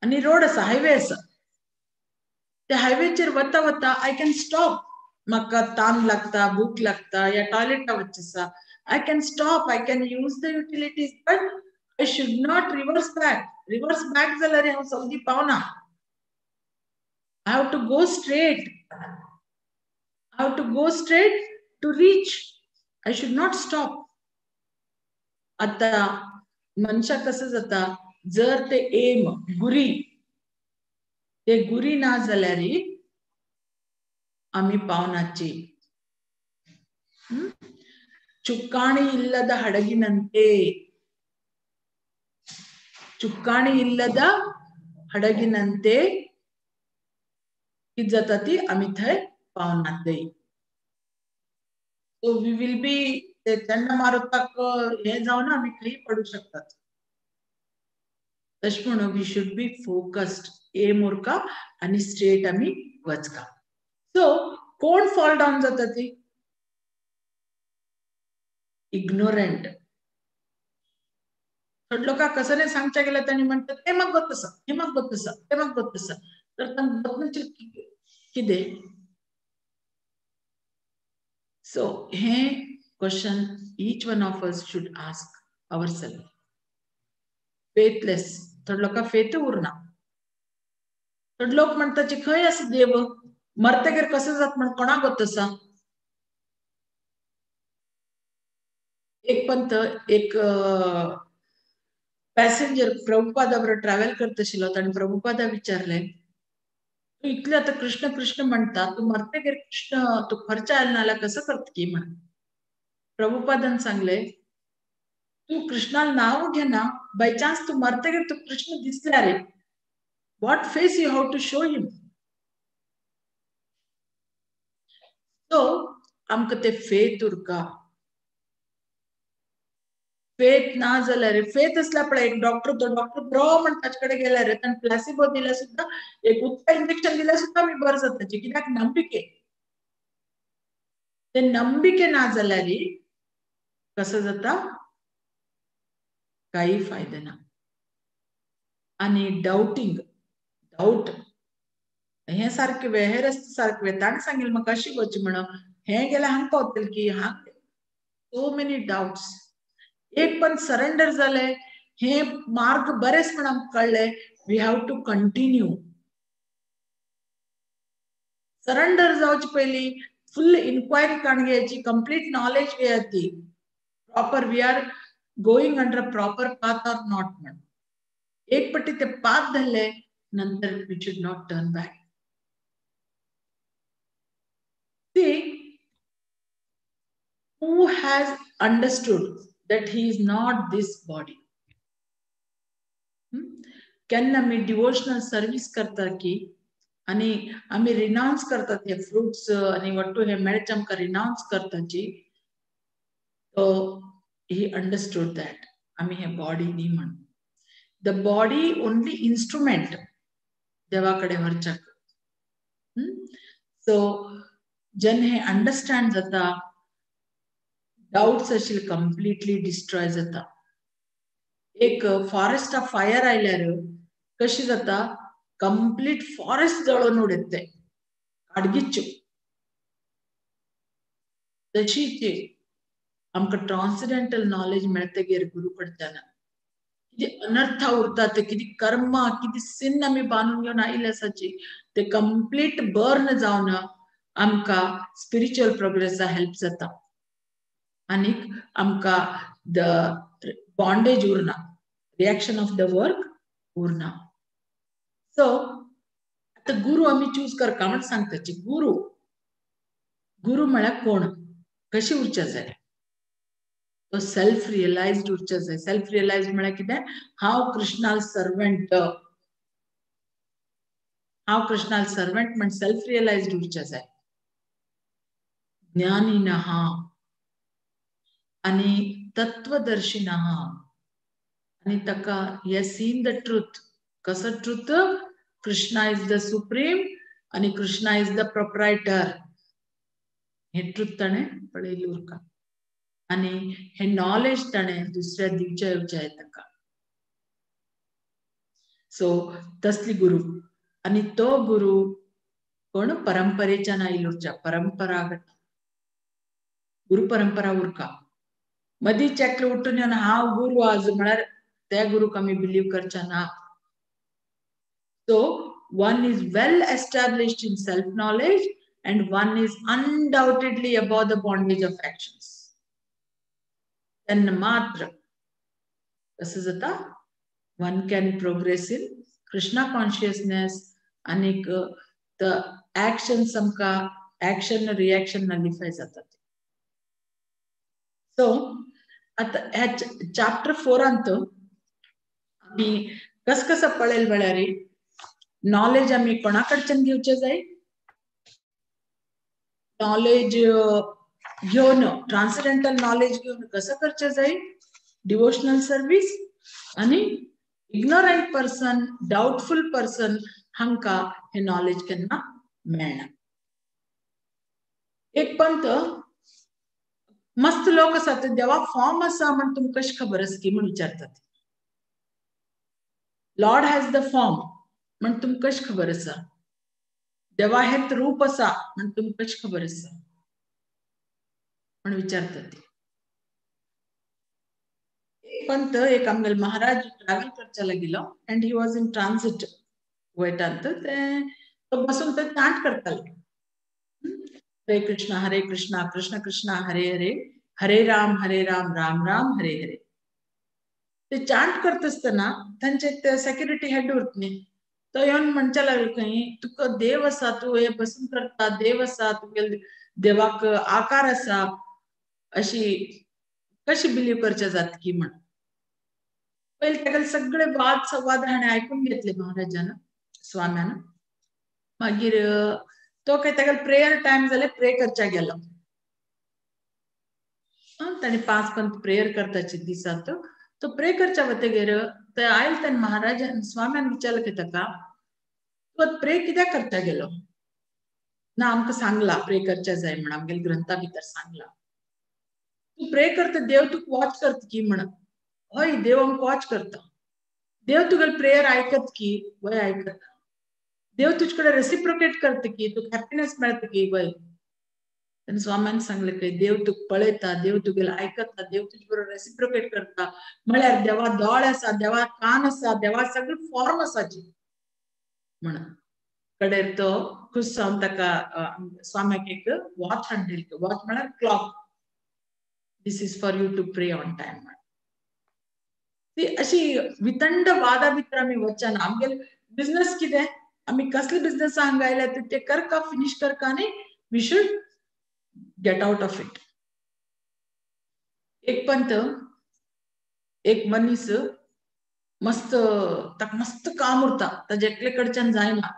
आनी रोड आसा, हायवे आसा, त्या हायवेचेर वता वता I can stop. म्हाका तान लागता, भूक लागता या टॉयलेटा वचचें आसा, I can stop, I can use the utilities, but I should not reverse back. Reverse back जाल्यार हांव सौदी पावना. I have to go straight. I have to go straight to reach. I should not stop. आता मनशा कसं जाता, जर ते एम गुरी, ते गुरी ना जाल्यार आमी पावनाची. ಚುಕ್ಕಾಣಿ ಇಲ್ಲದ ಹಡಗಿನಂತೆ, ಚುಕ್ಕಾಣಿ ಇಲ್ಲದ ಹಡಗಿನಂತೆ कित जाता ती आमी थंय पावनात. सो we will be ते चंडमारुताक हे जावन आमी खंय पडू शकतात. तशें म्हणून we should be focused, aim उरका आनी स्ट्रेट आमी वचका. सो कोण फॉल डावन जाता ती? इग्नोरंट. थोडे लोकांक कसं नाही सांगच्या गेल्यार तांणी म्हणटात हें म्हाका गोत आसा, हें म्हाका गोत आसा, तें म्हाका गोत आसा, तर तांकां गोत कितें? सो हें question each one of us should ask our self. Faithless, थोडे लोकांक फेथ उरना. थोडे लोक म्हणटा खंय आसा देव, मरतगीर कसं जात म्हण कोणाक गोत आसा? एक पंत एक पॅसेंजर प्रभुपादा बरोबर ट्रॅव्हल करत आशिल्लो, ताणें प्रभुपादा विचारलें, तूं इतलें आतां कृष्ण कृष्ण म्हणटा, तूं मरतगीर कृष्ण तूं खर्च आयलो ना जाल्यार कसो करता की म्हण. प्रभुपादान सांगलें, तूं कृष्णाला नाव घेना, बाय चान्स तूं मरतगीर तूं कृष्ण दिसल्यार रे, what face you have to show him. So आमकां ते फेथ उरका. फेथ ना जाल्यार, फेथ आसल्यार पळय एक डॉक्टर, तो डॉक्टर बरो म्हण ताचे कडेन गेल्यार ताणें प्लासिबो दिल्यार सुद्दां, एक उदका इंजेक्शन दिल्यार सुद्दां आमी बरें जाताची. कित्याक? नंबिके. ते नंबिके ना जाल्यार कसो जाता? काही फायदो ना. आनी डावटींग, डावट हें सारकें वे, हे रस्ते सारकें वे, ताणें सांगिल्लें म्हाका अशी वचचें म्हणून, हे गेल्यार हांगा पावतले की हांग, सो मेनी डाउट्स. एक पण सरेंडर जाले, हे मार्ग बरेच म्हण आमकां कळ्ळे, we have to continue. Surrender जावचे पयलीं फुल इन्क्वायरी काडून घ्यायची, कंप्लीट नॉलेज घेयाची, proper we are going under a proper path or not म्हण. एक पट्टी ते पाथ धरले नंतर we should not turn back. See, who has understood that he is not this body? केन्ना आमी डिवोशनल सर्वीस करता की आनी आमी रिनाउन्स करतात हे फ्रुट्स आनी वट्टू हे मेळचे आमकां रिनाउन्स करताची, तो ही अंडरस्टूड that आमी हे बॉडी न्ही म्हण. The body only instrument देवा कडेन व्हरच्याक. सो जेन्ना हे अंडरस्टँड जाता, डाउट्स आशिल्ले कंप्लिटली डिस्ट्रॉय जाता. एक फॉरेस्ट ऑफ फायर आयल्यार कशी जाता, कंप्लीट फॉरेस्ट जळोवन उडयता ते काडगिच्यो. तशीच आमकां ट्रान्सिडेंटल नॉलेज मेळतगीर गुरू कडच्यान कितें अनर्थ उरतात, कितें कर्मा, कितें सिन आमी बांदून घेवन आयिल्ले आसाची ते कंप्लीट बर्न जावन आमकां स्पिरिच्युअल प्रोग्रेसा हेल्प जाता आनीक आमकां the bondage उरना, रिएक्शन ऑफ the work उरना. सो आतां गुरू आमी चूज करता म्हण सांगताची. गुरू गुरू म्हळ्यार कोण, कशी उरच्या जाय, तो सेल्फ रियलायज्ड उरच्या जाय. सेल्फ रियलायज्ड म्हळ्यार कितें, हांव कृष्णाल सर्वंट, हांव कृष्णाल सर्वंट म्हण सेल्फ रियलायज्ड उरच्या जाय. ज्ञानिनः आनी तत्वदर्शिनः आनी ताका he has seen the truth. कसो truth, Krishna is the supreme आनी Krishna is the proprietor. Hey truth ताणें पळयली उरका आनी हे नॉलेज ताणें दुसऱ्या दिवच्या येवच्या ताका. सो तसली गुरू. आनी तो गुरू कोण, परंपरेच्यान आयिल्लो उरच्या, परंपरागत गुरु परंपरा उरका. मदींच एकलो उठून येवन हांव गुरू आज म्हळ्यार त्या गुरूक आमी बिलीव करच्या ना. So one is well established in self knowledge and one is undoubtedly above the bondage of actions. तेन्ना मात्र कसं जाता, one can progress in Krishna consciousness आनीक the actions आमकां एक्शन रिएक्शन नलिफाय जातात. सो आतां ह्या चॅप्टर 4 आमी कस कसं पळयलें म्हळ्यार नॉलेज आमी कोणा कडच्यान घेवचें जाय, नॉलेज घेवन ट्रान्सडेंटल नॉलेज घेवन कसं करचें जाय, डिवोशनल सर्वीस आनी इग्नोरंट पर्सन, डाउटफुल पर्सन हांकां हे नॉलेज केन्ना मेळना. एक पंत मस्त लोक आसात ते देवा फॉर्म आसा म्हण तुमकां कशी खबर आसा की म्हण विचारतात. लॉर्ड हॅज the form म्हण तुमकां कशी खबर आसा, देवा हेत रूप आसा म्हण तुमकां कशी खबर आसा म्हण विचारतात. पंत एक आमगेले महाराज ट्रॅव्हल करच्या लागिलो and he was in transit वयतांत ते तो बसून ते चांट करताले, हरे कृष्णा हरे कृष्णा कृष्ण कृष्णा हरे हरे हरे राम हरे राम राम राम हरे हरे. ते चांट करत आसतना तांचे ते सेक्युरिटी हेड उरत न्ही, तो येवन म्हणच्या लागलो खंय तुका देव आसा, तूं हे बसून करता, देव आसा, तुगेले देवाक आकार आसा, अशी कशी बिलीव करच्या जात की म्हण. पयले तागेले सगळे वाद संवाद हाणें आयकून घेतले महाराजान, स्वाम्यान. मागीर तो काय तागेले प्रेयर टायम जाले, प्रे करच्या गेलो. ताणें 5 पंत प्रेयर करताची दिसांत तो प्रे करच्या वतगीर ते आयल तेन्ना महाराजान स्वाम्यान विचारलें की ताका, तूं प्रे कित्याक करच्या गेलो ना, आमकां सांगला प्रे करच्या जाय म्हण, आमगेले ग्रंथा भितर सांगला, तूं प्रे करता देव तुका वॉच करता की म्हण. हय देव आमकां वॉच करता. देव तुगेले प्रेयर आयकत की, वय आयकता. देव तुजे कडेन रेसिप्रोकेट करता की, तुका हॅप्पीनेस मेळटा की, वय. तेन्ना स्वाम्यान सांगलें की देव तुका पळयता, देव तुगेले आयकता, देव तुजे बरोबर रेसिप्रोकेट करता. म्हळ्यार देवा दोळे आसा, देवा कान आसा, देवा सगळे फॉर्म आसाची म्हणून. कडेर तो खुश जावन ताका स्वाम्याक एक वॉच हाडली. वॉच म्हळ्यार clock. This is for you to pray on time. ती अशी वितंड वादा भितर आमी वचना. आमगेले बिझनेस कितें, आमी कसले बिझनेस हांगा आयल्या ते करका, फिनीश करका आनी we should get out of it. एक पंत एक मनीस मस्त ताका मस्त काम उरता, ताजे एकले कडच्यान जायना.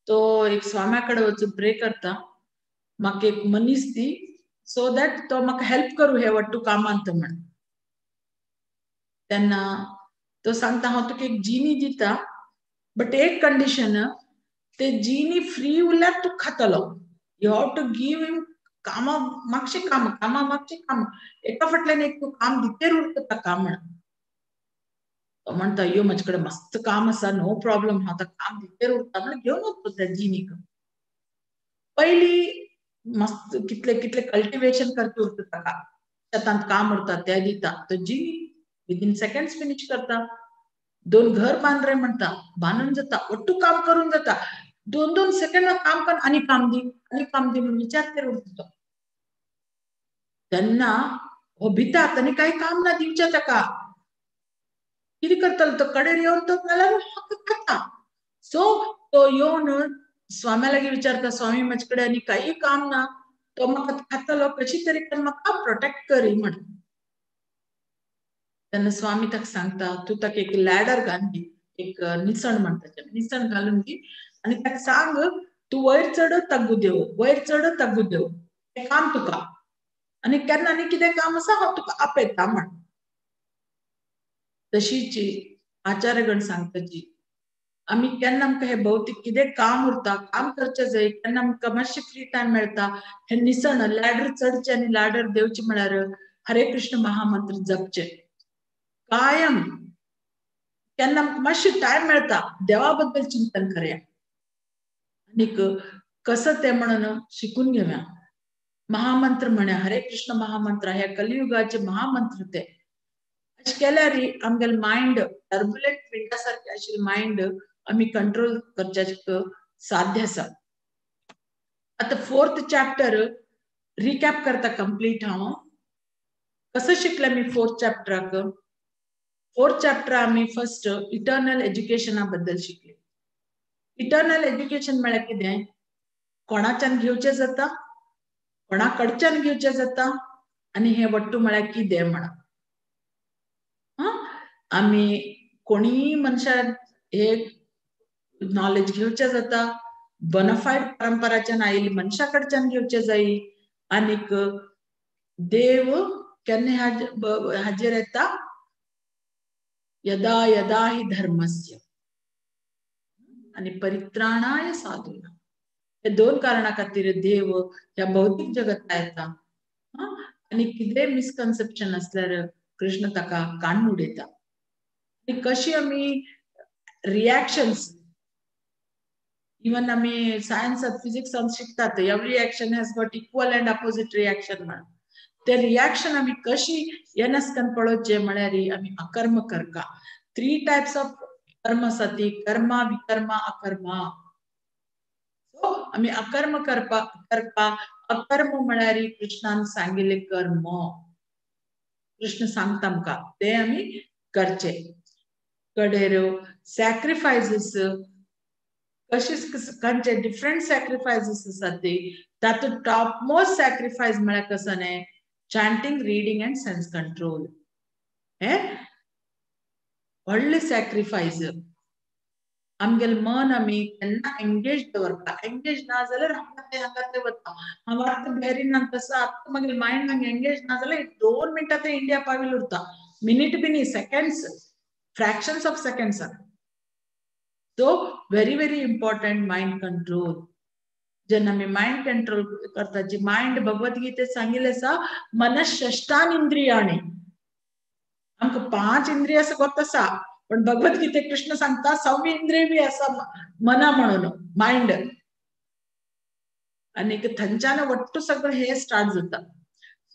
तो एक स्वाम्या कडेन वचून प्रे करता, म्हाका एक मनीस दी सो that तो म्हाका हेल्प करूं हे वट्टू कामांत म्हण. तेन्ना तो सांगता हांव तुका एक जिनी दिता, बट एक कंडिशन, ते जिनी फ्री उरल्यार तूं खातलो. You have to give him कामा मागचे काम, कामा मागचे काम, एका फाटल्यान एक तूं काम दितेर उरता ताका म्हण. तो म्हणटा यो म्हजे कडेन मस्त काम आसा, नो प्रॉब्लम, हांव आतां काम दितेर उरता म्हण घेवन वचतो त्या जिनीक. पयली मस्त कितले कितले कल्टिवेशन करते उरता ताका, शेतांत काम उरता ते दिता. तो जिनी विदीन सेकंड्स फिनिश करता. दोन घर बांद रे म्हणटा, बांदून जाता, ಒಟ್ಟು काम करून जाता. दोन दोन सेकंड काम कर आनी काम दी आनी काम दी म्हणून विचारतेर उरता. तेन्ना हो भिता आनी कांय काम ना दिवचें ताका, कितें करतलो तो कडेर येवन तो जाल्यार खाता. सो तो येवन स्वाम्या लागीं विचारता, स्वामी म्हजे कडेन आनी कांय काम ना, तो म्हाका खातलो, कशी तरी म्हाका प्रोटेक्ट करी म्हण. तेन्ना स्वामी ताका सांगता, तूं ताका एक लॅडर घालून दी, एक निसण म्हणटा, निसण घालून दी आनी ताका सांग तूं वयर चड तग्गू देव, वयर चड तग्गू देव, हें काम तुका, आनी केन्ना आनी कितें काम आसा हांव तुका आपयता म्हण. तशीच आचार्यगण सांगताची आमी केन्ना आमकां हे भौतीक कितें काम उरता, काम करचें जाय, केन्ना आमकां मातशें फ्री टायम मेळटा, हे निसण लॅडर चडचें आनी लॅडर देवचें म्हळ्यार हरे कृष्ण महामंत्र जपचें कायम. केन्ना आमकां मातशें टायम मेळटा देवा बद्दल चिंतन करया आनीक कसं तें म्हणून शिकून घेवया. महामंत्र म्हण्या हरे कृष्ण महामंत्र ह्या कलियुगाचे महामंत्र ते. अशें केल्यार आमगेले मायंड टर्ब्युलंट विंडा सारके आशिल्ले मायंड आमी कंट्रोल करच्याक साध्य आसा. आतां फोर्थ चॅप्टर रिकॅप करता कंप्लीट हांव. कसं शिकलें मी फोर्थ चॅप्टराक? फोर्थ चॅप्टर आमी फर्स्ट इटर्नल एज्युकेशना बद्दल शिकले. इटर्नल एज्युकेशन म्हळ्यार कितें, कोणाच्यान घेवचें जाता, कोणा कडच्यान घेवचें जाता आनी हें वट्टू म्हळ्यार कितें म्हणा. आमी कोणीय मनशान हे नॉलेज घेवचें जाता, बोनाफायड परंपराच्यान आयिल्ली मनशा कडच्यान घेवचें जाय. आनीक देव केन्ना हाजेर येता, यदा यदा हि धर्मस्य आनी परित्राणाय साधूना. हे दोन कारणा खातीर देव ह्या भौतीक जगता येता. आनी कितें मिसकन्सेप्शन आसल्यार कृष्ण ताका काडून उडयता. आनी कशी आमी रिएक्शन्स, इवन आमी सायन्सांत फिजिक्सांत शिकतात, every action has got equal and opposite reaction म्हणून. ते रिएक्शन आमी कशी येनासकन पळोवचें म्हळ्यार आमी अकर्म करका. 3 टायप्स ऑफ कर्म आसा ती, कर्मा, विकर्मा, अकर्मा. सो आमी अकर्म करपा करपा. अकर्म म्हळ्यार कृष्णान सांगिल्लें कर्म, कृष्ण सांगता आमकां ते आमी करचे. कडेर सॅक्रिफायसीस कशे खंयचे डिफरंट सॅक्रिफायसीस आसात ते, तातूंत टॉप मोस्ट सॅक्रिफायस म्हळ्यार कसो न्ही, chanting, reading and sense control. हे व्हडलें सॅक्रिफायस. आमगेलें मन आमी केन्ना एंगेज दवरता, एंगेज ना जाल्यार हांगा ते हांगा ते वता. हांव आतां बॅरिनान तसो आतां मागीर मायंड हांगा एंगेज ना जाल्यार 2 मिनटां ते इंडिया पाविल उरता, मिनीट बी न्ही, seconds, fractions of seconds. So very very important mind control. जेन्ना आमी मायंड कंट्रोल करता, जी मायंड भगवद्गीतेत सांगिल्लें आसा, मनःषष्ठान इंद्रियाणि. आमकां 5 इंद्रिय आसा गोत आसा, पण भगवद्गीतेत कृष्ण सांगता 6 इंद्रिय बी आसा मना म्हणून, मायंड. आनीक थंयच्यान वट्टू सगळें हे स्टार्ट जाता.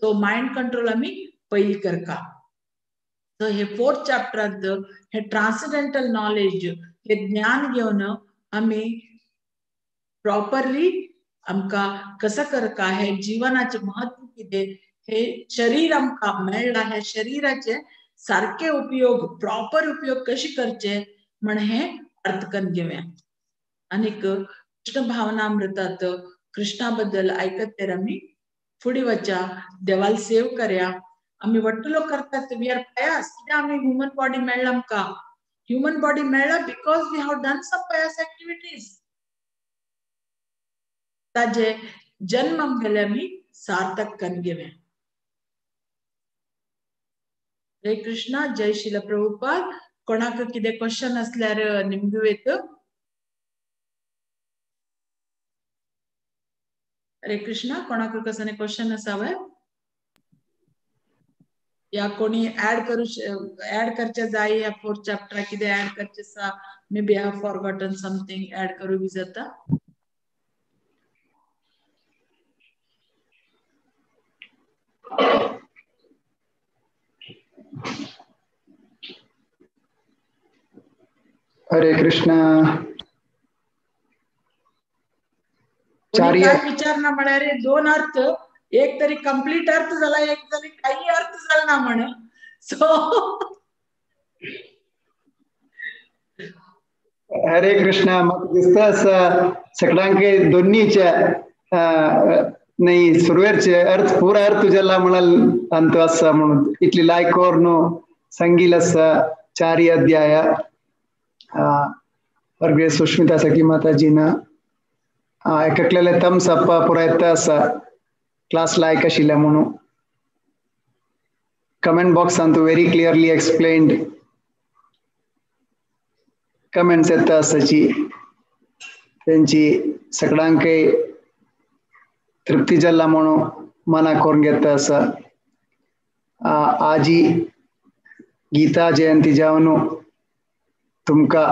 सो मायंड कंट्रोल आमी पयलीं करता. सो हे फोर्थ चॅप्टरांत हे ट्रान्सेंडेंटल नॉलेज हे ज्ञान घेवन आमी प्रॉपरली आमकां कसं करका, हे जिवनाचें महत्व कितें, हे शरीर आमकां मेळ्ळां, ह्या शरीराचे सारके उपयोग प्रॉपर उपयोग कशे करचे म्हण हे अर्थ करून घेवया. आनीक कृष्ण भावनामृतात कृष्णा बद्दल आयकत तर आमी फुडें वच्या, देवाल सेव करया. आमी वट्टू लोक करतात, we are पायस. कित्याक आमी ह्युमन बॉडी मेळ्ळा आमकां, ह्युमन बॉडी मेळ्ळा because we have done some pious activities. ताजे जन्म आमगेले आमी सार्थक करून घेवया. हरे कृष्णा, जय श्रील प्रभुपाद. कोणाक कितें क्वेश्चन आसल्यार निमगू येत. हरे कृष्णा. कोणाक कसने क्वेश्चन आसा या कोणी ऍड करू ऍड करचे जाय या फोर्थ चॅप्टर कितें ऍड करचे आसा, maybe I have forgotten something, add करू बी जाता. हरे कृष्णा. काय विचार ना म्हळ्यार दोन अर्थ, एक तरी कंप्लीट अर्थ झाला, एक तरी काही अर्थ झाला ना म्हण. सो हरे कृष्णा. म्हाका दिसता आसा सगळ्यांक दोन्हीच्या नाही सुरवेरचे अर्थ पुरा अर्थ जाला म्हणाल अंत आसा म्हणून इतली लायक न्हू सांगील आसा चारी अध्याय वर्गे सुष्मिता सखी माताजीना एककलेले थम्स अप पुरायता आसा क्लास लायक आशिल्ले म्हणून. कमेंट बॉक्सांत व्हेरी क्लियरली एक्सप्लेन्ड कमेंट्स येता आसाची तेंची सगळ्यांकय तृप्ती जाला म्हणून मना करून घेता आसा. आजी गीता जयंती जावन तुमकां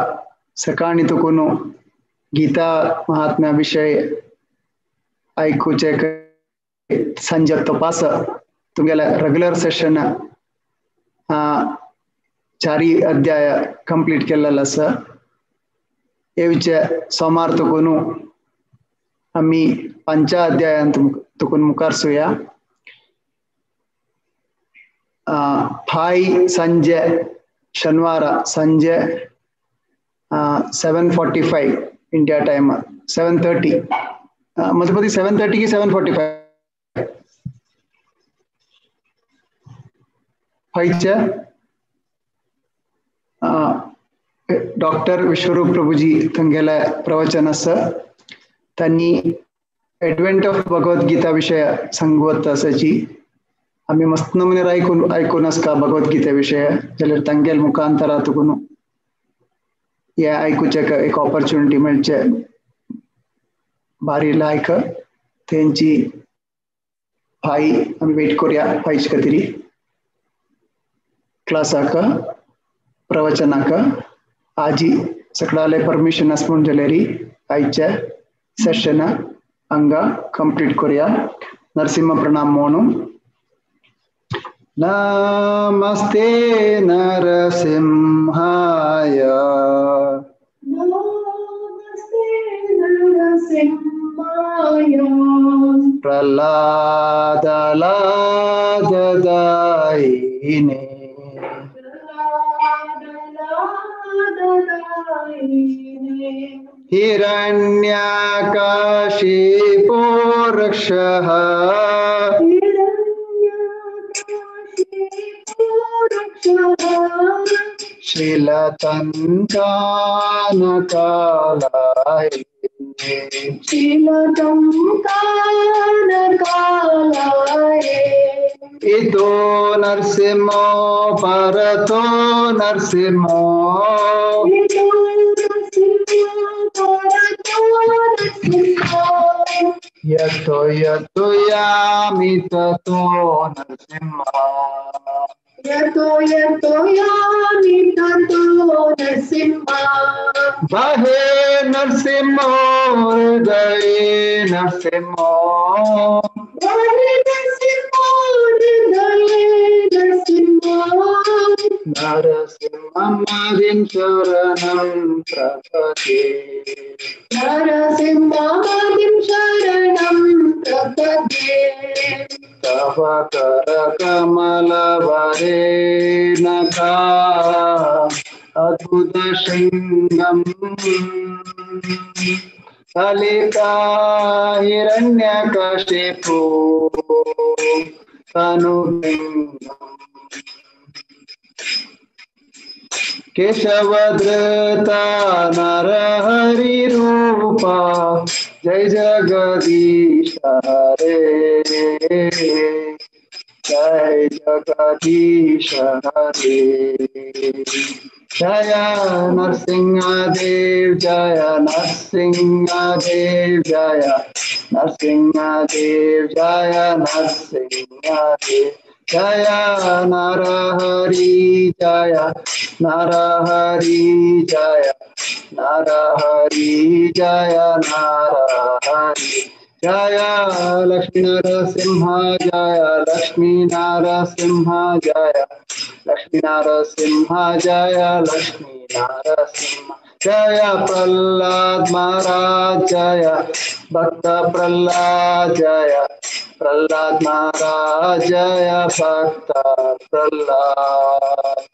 सकाळीं तुकून गीता महात्म्या विशय आयकुचे संजे तपास तुमगेले रेग्युलर सेशन चारी अध्याय कंप्लीट केलेलो आसा. येवचे सोमार तुकून आमी पंचा अध्यायान तुकून मुखार सुया. फाय संजे शनिवार संजे 7:45 इंडिया टाइम, 7:30 मध्यपती 7:30 की 7:45 फायच्या डॉक्टर विश्वरूप प्रभुजी थंगेले प्रवचन आसा. त्यांनी एडवेंट ऑफ भगवद्गीता विषय सांगवत आसाची. आमी मस्त नमुने आयकून आयकून आसका भगवद्गीता विशय जाल्यार तांगेल मुखांतरा तुकून हे आयकुचे एक ऑपॉर्च्युनिटी मेळचे भारी लायक. तेंची फाय आमी वेट करूया फायचे खातीर क्लासाक प्रवचनाक. आजी सगळ्याले परमिशन आसा म्हूण जाल्यार आयच्या सेशन हांगा कंप्लीट करूया. नरसिंह प्रणाम म्हणून. नमस्ते नरसिंहाय, नमस्ते नरसिंहाय, प्रह्लाद लाद दायिने, प्रह्लाद लाद दायिने, हिरण्यकशिपो रक्षः, शीलतंकानकालाय, शीलतंकानकालाय, इतो नरसिंहो परतो नरसिंहो, इतो नरसिंहो परतो नरसिंहो, Yato yato yami tato Narasimha. Yato yato yami tato Narasimha. Bahe Narasimha Hridaye Narasimha. Bahe Narasimha Hridaye Narasimha. Narasimha Madim Sharanam Prapadye. Narasimha Madim Sharanam Prapadye. Tava Kara Kamala Vare Naka Adbhuta Shringam Kalika Hiranyakashipu Tanubhingam Keshavadrita Narahari Rupa Jai Jagadish Hare Jai Jagadish Hare Jaya Narsingha Dev Jaya Narsingha Dev Jaya Narsingha Dev Jaya Narsingha Dev Jaya Narahari Jaya Narahari Jaya Narahari Jaya Narahari Jaya Lakshmi Narasimha Jaya Lakshmi Narasimha Jaya Lakshmi Narasimha Jaya Lakshmi Narasimha Jaya Prahlad Maharaj Jaya Bhakta Prahlad Jaya Prahlad Maharaj Jaya Bhakta Prahlad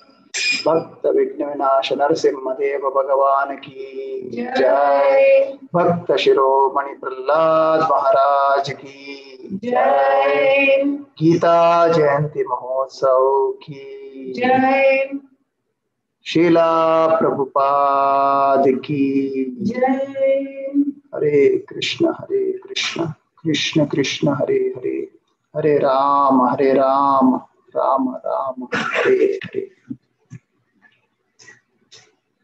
Bhakta Vighna Vinasha Narasimha Deva Bhagavan ki Jai Bhakta Shiromani Prahlad Maharaj ki Jai Gita Jayanti Mahotsav ki Jai Srila Prabhupada ki Jai Hare Krishna Krishna Krishna Hare Hare Hare Rama Rama Rama Hare Hare.